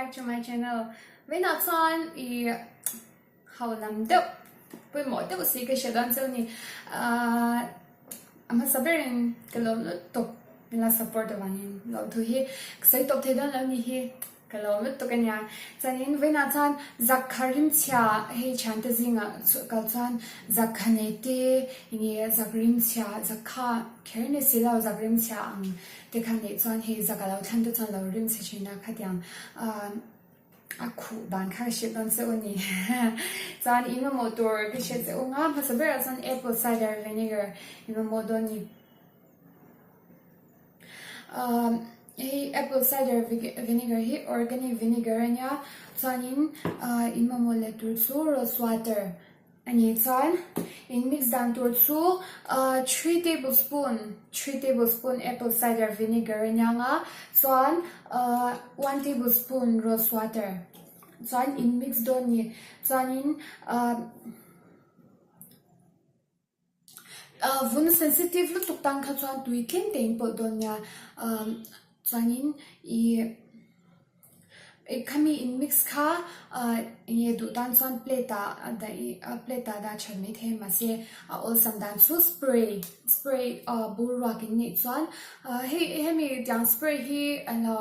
back to my channel. Vawiinah chuan i ho lam deuh pawimawh deuh si ka hriat dawn cheu ni. Ahh a hmasa berin ka lawm lutuk min la support avangin lawmthu hi ka sawi tawp thei dawn lo ni hi. Ka lo lutuk a nia. Chuanin vawiinah chuan Zakkha rimchhia hei thiante zingah kal chuan Zakkha nei te enge zak rimchhia Zakkha kher ni si lo zak rimchhia ang te kha neih chuan hei zak a lo thlan te chuan lo rimchhe thin a khatiang a khuh dan kha ka hrilh dawn che u ni. Chuan in mamawh tur ka hriat che u nga hmasa berah chuan apple cider vinegar in mamawh dawn ni. Hei apple cider vinegar hi organic vinegar a nia chuanin in mamawh leh tur chu rose water a ni chuan in mix dan tur chu three tablespoon three tablespoon apple cider vinegar a nia nga chuan one tablespoon rose water chuan in mix dawn a ni chuanin. Vun sensitive lutuk tan kha chuan tui tlem te in pawlh dawn nia. Chuanin ih khami in mix kha enge duh tan chuan plate ah a dah ih plate ah dah that mai thei a mahse a awlsam dan chu spray spray bur ruak in neih chuan hei hemi tiang spray hi alo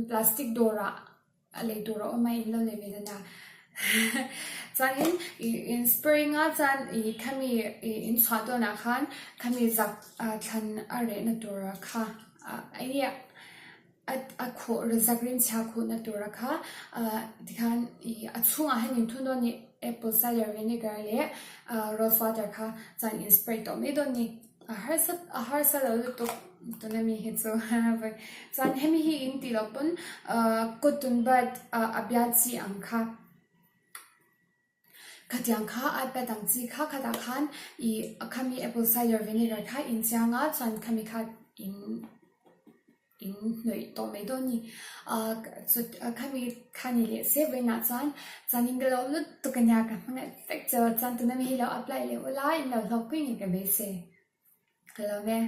plastic dawrah A lei tur a awm a, in lo lei ve dan a. Chuanin ih in spring a chuan ih khami ih in chhuah dawnah khan khami zak thlan a rehna tur kha enge a khuh zak rinchhia khuhna tura kha tikhan ih a chhungah hian in thun dawn a ni apple cider vinegar leh rose water kha chuan in spray tawh mai dawn a ni. A harsa a harsa lo lutuk tuna mi hi chu chuan hemi hi in tih loh pawn ahh cotton bud ah a bial chi ang kha khatiang kha ipad ang chi kha khatah khan ih khami apple cider vinegar kha in chiang a chuan khami kha in. In hnawih tawh mai dawn ni. Ahh chut khami kha ni leh se vawiinah chuan chuanin ka lo lutuk a nia ka hmangaih vek che chuan tuna mi hi lo apply leh ula in lo hlawkpui ngei ka beisei. Ka lawm e.